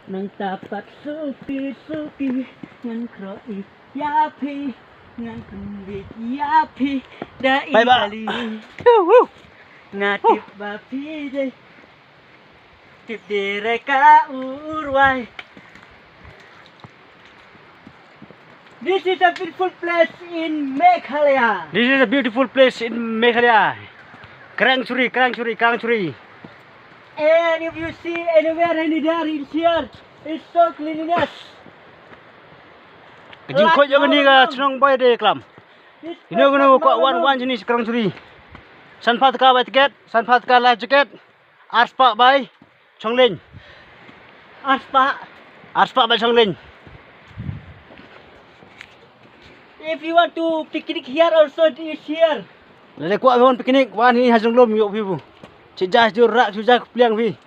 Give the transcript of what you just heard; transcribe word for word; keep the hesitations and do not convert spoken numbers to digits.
Nangta pat suki suki ngan kroh ïa phi, ngan pynbeit ïa phi da i kali. Woo, woo. Nga tip ba phi dei, tip dei re ka urwai. This is a beautiful place in Meghalaya. This is a beautiful place in Meghalaya. Krang Churi, Krang Churi, Krang Churi. And if you see anywhere any there in here, it's so cleanliness. Ka jingkhuid ïa kane ka chnong bai de klam. Ino kino ko wan wan jinis Krang Churi. San pha taka bai tiket, san pha taka life jacket. Arspah bai chongling. Arspah. Arspah bai chongling. If you want to picnic here also, it is here. Lada kwah wan picnic, wan hi ha Jonglum ïoh phi bu. Chi jas jur rak chu jak pliang phi.